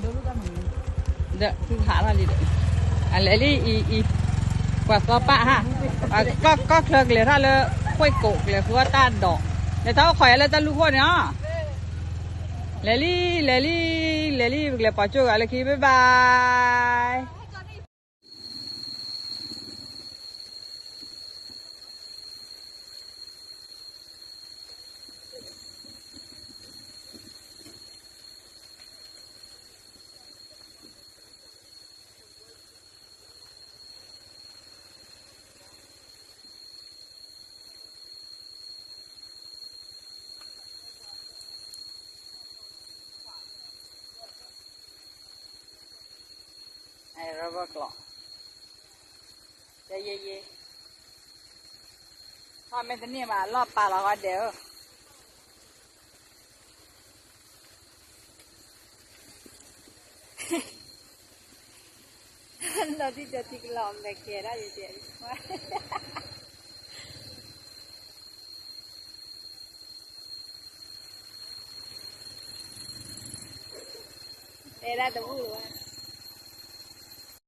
ဒီးသုဟးထီၣ်လံဒီး, အလဲၤလံအံၤအံၤ, ပှၤသီပၣ်ဟါ, ကီၢ်ချၢကလဲၤထီၣ်လၢ ဃိၣ်ကိးကလဲၤဃုအီၣ်တၢ်ဒိး, လဲၤထီၣ်အိၣ်ခိးယၤလၢတၢ်လူၢ်ခိၣ်န့ၣ်အီၤ, လဲၤလံ လဲၤလံ လဲၤလံ ပကလဲၤပိာ်ကၠိဂၤလၢခံ bye bye. အဲ rubber ကျီး, တဲယဲယဲ, ထီၣ်မ့ၢ်တန့ၢ်ဘၣ် လီၢ်ပာ်လီၤဂီၤဒဲးဧၢ, လီၤတံၢ်တထံကလီၤမဲာ်ကဲၤဒၣ်ယဲယဲ တဲဒၣ်တဘူၣ်လီၤ,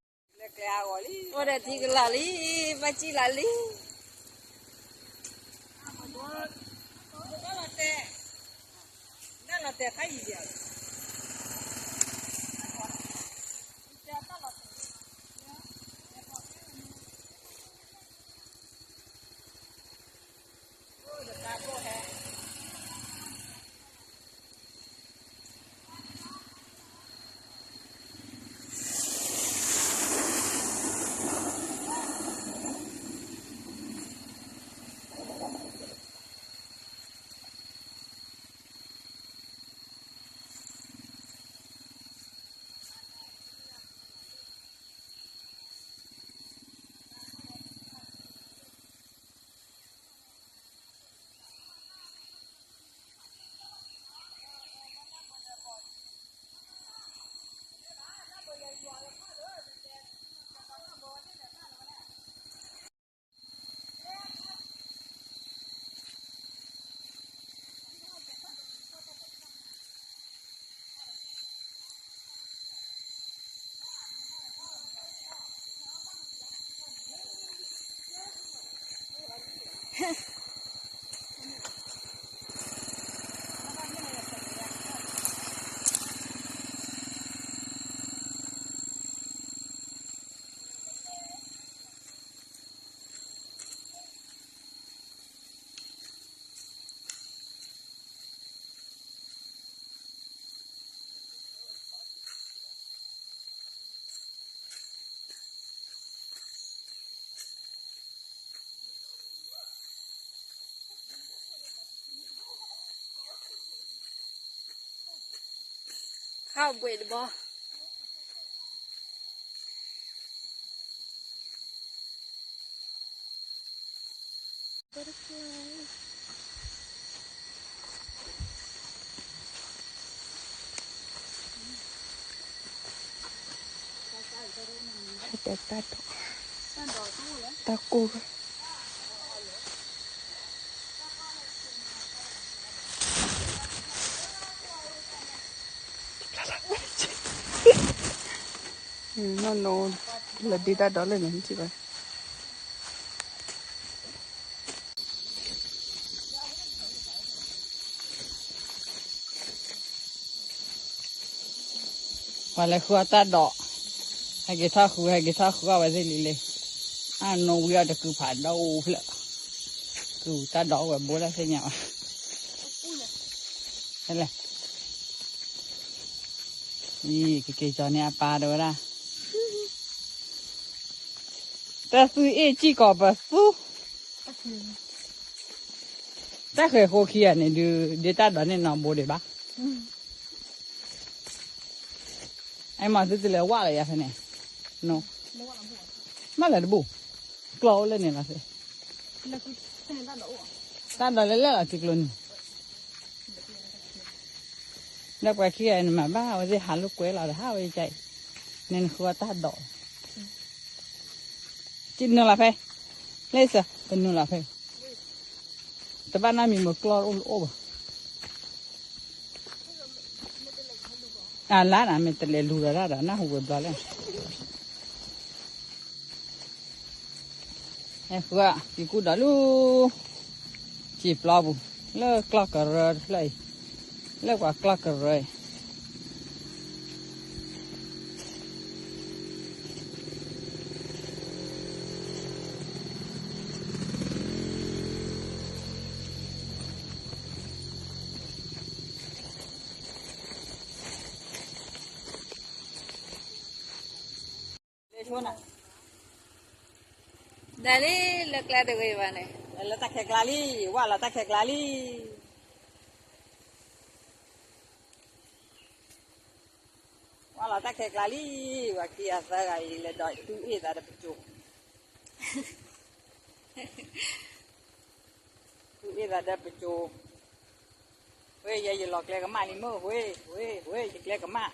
အိၣ်ဒီးထံကလီၤလံ, ဘၣ်စံၣ်လီၤလံ. Cowboy တဘီ တၢ်ဒိး တၢ်ကိၢ် နီၢ်နီၢ် လၢဒ့တၢ်ဒိးလၢန့ၣ် ထံၣ်ဘၣ် ပှၤလဲၤဃုအီၣ်တၢ်ဒိး, ဟဲက့ၤထီၣ်ဃု ဟဲက့ၤထီၣ်ဃုအီၣ်ဝဲသ့ၣ်လံလံ, အနီၣ်ဝံၤအီၣ်တကုဖးဒိၣ်အိၣ်ဖျၢၣ်, ကုတၢ်ဒိးအိၣ်ဝဲဘိလၢသ့ၣ်ညါဘၣ်, ဟဲလဲၣ်, အံၤ ကက့ၤကၠီၤန့ၢ်အပၢ်တဲဝဲဒၣ်, တၢ်သူအ့ၣ်ကံၣ်ကီၤပသူ တၢ်ဃဲၤဃိခံဂၤန့ၣ်ဒုး ဒ့တၢ်ဒိးန့ၢ်နီၢ်ဘိဒံးဘၣ်, အဲမၤသုတလဲၤဝဲလၢယၤဖဲန့ၣ်, မ့ၢ်လဲၤတဘူၣ်, ကျီအိၣ်လၢန့ၣ်လီၤ, တၢ်ဒိးလဲၤလဲၣ်လီၤထံကျိနုာ် ဒီးပှၤခံဂၤအံၤ နမၤဘၣ်ဝဲသ့ၣ်ဟးလိာ်ကွဲလီၤဒီးဟးဝဲကအံၤ, န့ၣ်နဃုအီၣ်တၢ်ဒိး, နုာ်လီၤဖဲ, လၢစၢၤ ပနုာ်လီၤဖဲ, တဘၣ်နီတမံၤမ့ၢ်ကျီအိၣ်လၢအိၣ်ဘၣ်, အလါနၤ မ့ၢ်တလဲၤလူၤဒီးတၢ်ဒီး နၢ်ဟူဝဲဘျီလဲၣ်. ဃု ယကူၣ်ဒီးလၢ စံာ်ပျီပူၤ လၢကျီၢ်ကရၢတဖျၢၣ်အံၤ လၢပှၤကျီၢ်ကရၢအံၤ လၢဆိနၤ ဒၣ်လံ လၢကျါတဂ့ၤဘၣ်န့ၣ် လၢတၢ်ခဲကျါလံ ဝၢ်လီၤတၢ်ခဲကျါလံ ဝၢ်လီၤတၢ်ခဲကျါလံ ပှၤခံဂၤသၢဂၤအံၤ လဲၤဒီးတူၢ်အ့ၣ်သးဒီးပစိၤ တူၢ်အ့ၣ်သးဒီးပစိၤ ဝဲယဲယလီၤကျဲကမၣ်လံမ့ၢ် ဝဲ ဝဲ ဝဲ ယကျဲကမၣ်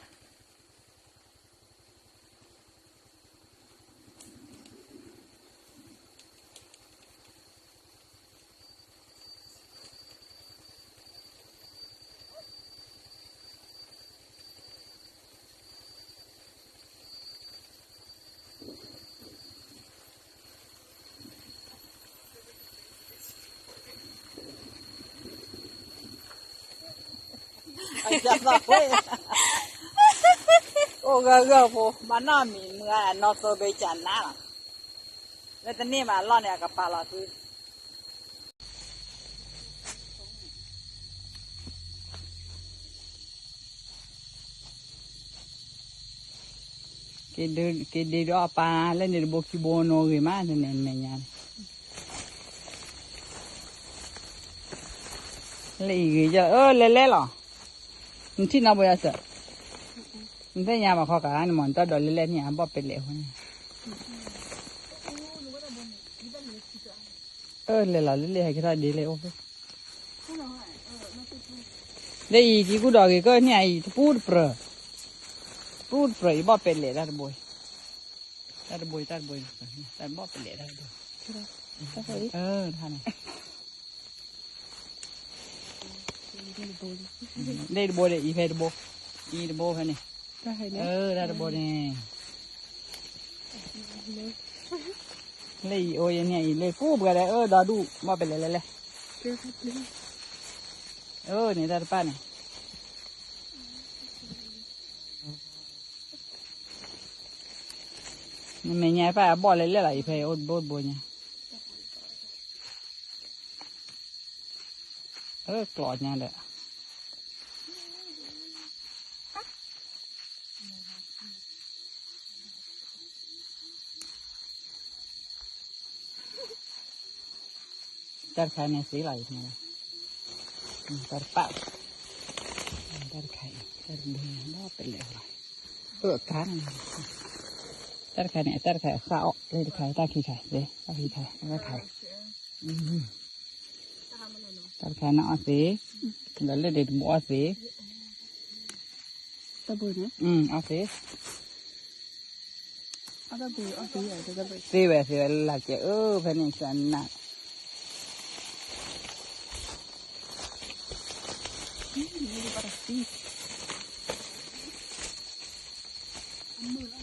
အယသးဝဲ အိၣ်ဂၢၢ်ဂၢၢ်ဖိ မၤနီၢ်မံၤမုၢ်ဂၤနီၢ်သိဘ့ကနါလီၤ လၢတန့ၢ်ဘၣ်အလီၢ်န့ၣ် အကပာ်လီၤသု က့ၤဒုးအီၣ်ပၢ်လၢန့ၣ် တဘိခံဘိနီၣ်ဂ့ၤမး တန့ၣ်မဲာ်ညါန့ၣ် လၢအံၤဂ့ၤယၢ် အၢ လဲၤလဲၤလီၤ နထံၣ်နီၢ်ဘိယါစၢၤ နသ့ၣ်ညါဘၣ်ခီကၤန့ၣ်မး နတၢ်ဒိးလဲၤလဲၤန့ၣ် အဘီၣ်ပဲာ်လဲၣ်အဃိန့ၣ် အၢ လဲၤလီၤလၢလဲၤ ဟဲက့ၤထီၣ်ဒ်လဲၣ်အိၣ်ဖဲ လၢအံၤ က့ၤကူၣ်ဒီးဂ့ၤကၢၢ်န့ၣ်အံၤ တပူတပြၢၤ တပူတပြၢၤ အံၤဘီၣ်ပဲာ်လဲၣ်တၢ်တဘိ တၢ်တဘိ တၢ်တဘိ တၢ်ဘီၣ်ပဲာ်လဲၣ်တၢ်တဘိ တၢ်န့ၣ် လၢတဘိဒီး အံၤဖဲတဘိ အံၤတဘိဖဲန့ၣ် တၢ်တဘိန့ၣ် လၢအံၤအိၣ်ယဲန့ၣ်အံၤ လၢကူပှၤဒီး အၢ ဒီဒူၣ် ဘီၣ်ပဲာ်လဲၣ်လဲၣ်လဲၣ် အၢ န့ၣ်တၢ်တပၣ်န့ၣ် နမဲာ်ညါဖၣ် အဘီၣ်လဲၣ်လဲၣ်လီၤ အံၤဖဲအိၣ်တဘိတဘိညါ အၢ ကျိးညါဒီး တၢ်တခါန့ၣ်သ့လီၤ ယမ့ၢ် တၢ်တပၣ် တၢ်တခါအံၤ တၢ်တဘိညါ ဘီၣ်ပဲာ်လဲၣ်လီၤ အၢ အကါန့ၣ် တၢ်တခါန့ၣ် တၢ်တခါအစၢ်အီၣ်လၢတခါ တၢ်ခံခါ လၢတၢ်ခံခါ တၢ်တခါ တၢ်တခါန့ၣ်အီၣ်သ့ ဒီးလၢဒ့တဘိအီၣ်သ့ တၢ်ဘိန့ၣ် အီၣ်သ့ သ့ဝဲသ့ဝဲလၢ်ကဲအၢ ဖဲန့ၣ်စနၢ ဝဲဒ့တၢ်ဒီးမုာ်လၢ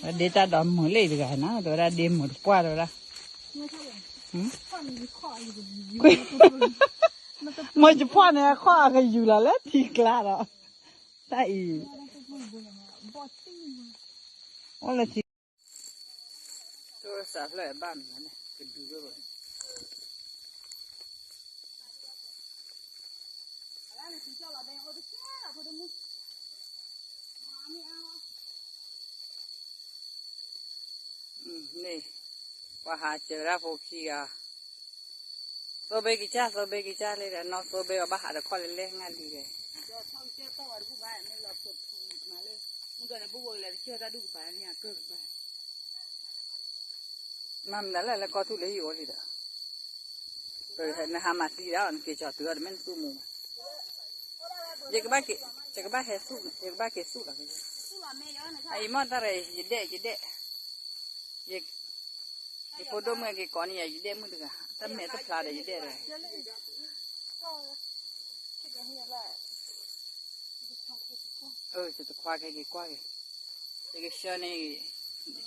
အံၤတဂၤနၤ တဲဝဲဒၣ်ဒ့မုာ်တပှၢ်တဲဝဲဒၣ် မ့ၢ်ယဖီၣ်န့ၣ် အခီၣ်အကယူၤလီၤလၢထံကျါဒီး တၢ်အံၤ အိၣ်လၢထံ တိစးဖျၢၣ်ဘၣ်မနုၤလဲၣ် ကဒုးလိၣ်ဘၣ် န့ၣ် ပှၤဟးစၢၤဒၣ်ဖိခံဂၤ သိဘ့ကစၢ် သိဘ့ကစၢ်လၢဒီး နီၢ်သိဘ့အဘၣ်ဟးတခီလဲၤလဲၤငါလံဒီး မ့ၢ်မနုၤလဲၣ် လၢကီၢ်သူလ့ၤဟံၣ်အိၣ်လံဒီး နဟးမၤသံဒီး နက့ၤကၠီၤတုၤအီၤ တမ့ၢ်နသူၣ်မူဘၣ် ယကဘၣ်က့ၤ ယကဘၣ်ဟဲသူၣ် ယကဘၣ်က့ၤသူၣ်လီၤ အအံၤမ့ၢ်တၢ်ရၢ ယဒဲၣ် ယဒဲၣ် ယဖိဒိၣ်မုၣ်က့ၤကိးန့ၣ်ယၤ ယဒဲၣ်မုၣ်တဂၤ တၢ်မဲာ်တဖျါဒီးယဒဲၣ်ဒီး ယ ယတခွါခဲက့ၤကွၢ်က့ၤ, ယကဆှၢန့ၢ်,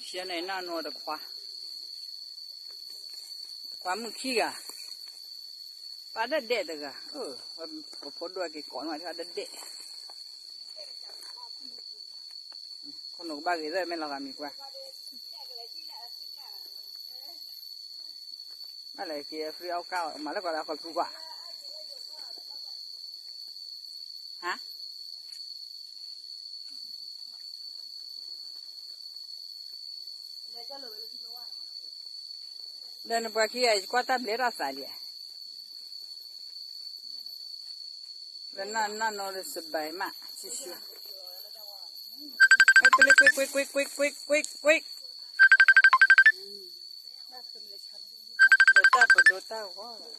ဆှၢန့ၢ်နီၢ်နီၢ်တခွါ, တခွါမုၣ်ခံဂၤ, ပၢ်ဒၣ်ဒဲးတဂၤ, ပဖိဒိၣ်က့ၤကိးနီၢ်တၢ်ဒၣ်ဒဲး, ခိၣ်နူာ်ကဘၣ်ဂ့ၤသၢမ့ၢ်လီၤဂာ်မံၤပှၢ် ဘၣ်လဲၤက့ၤ free အီၣ်ကၣ် မၤလၢကီးလၢအကီၢ်သူကွၢ်, ဟါ, ဒီးနပှၤခံဂၤ ယကွၢ်တၢ်ဘျဲးထီၣ်သးလံ, လၢနနီၢ်နီၢ်လၢစဘၢၣ်မး ဆူၣ်ဆူၣ်, ကွ့ကွ့ကွ့ကွ့ကွ့ကွ့ကွ့ကွ့, ဒီးတၢ်ပဒိတၢ်ဂီၤ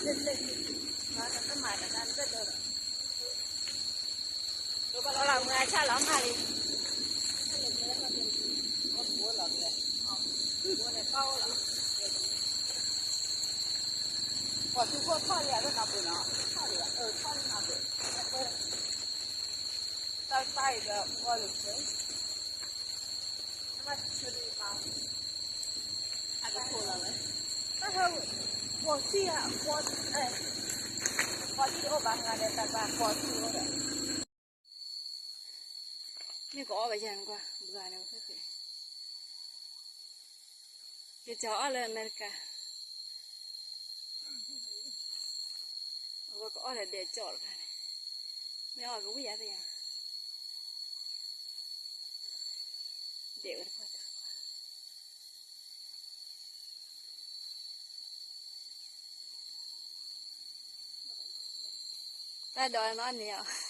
လီၤ. ပှၤသူခိၣ်ထီၣ်လံဧါ လၢနၢ်ပူၤနီၤ, ထီၣ်လံဧါ, အၢ ထီၣ်လံနၢ်ပူၤ, တၢ်တၢ်အံၤဒီး ပှၤလၢ အကထိလီၤဝဲ, တၢ်ဟဲ ဃိးဆံဧါ, ဃိး, ဃိးဆံတအိၣ်ဘၣ် ဟးဒီးတၢ်ဘၣ်ဃိးဆံအိၣ်ဒီး မ့ၢ်ကအီၣ်ဘၣ်ယၤနကွၢ် ဘှါန့ၣ်ဝဲဃဲဃဲ, ယကၠီအီၣ်လၢအမဲရကၤ, အဝဲကအီၣ်ဒီးဒဲးကၠီတခါန့ၣ်, မ့ၢ်အီၣ်ကဝံၣ်ယၤသ့ၣ်ညါ, ဒဲးဝဲတပှၢ်တၢ် တၢ်ဒိးနီၢ်န့ၣ်အီၤ,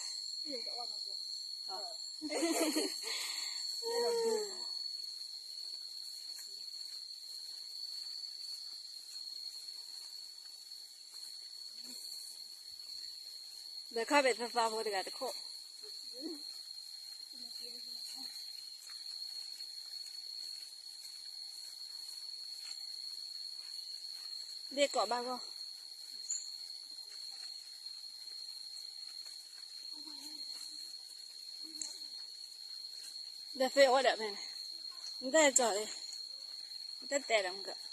ဒီးခီၣ်ဖံးသီသီဖိတဂၤတခိၣ်, ဒ့ၣ်ကိးဘၣ်ဂီၢ်, ဒီးသ့အိၣ်ဒီးဖဲန့ၣ်, နတၢ်ကီၤလံ, နတတဲဒီးမက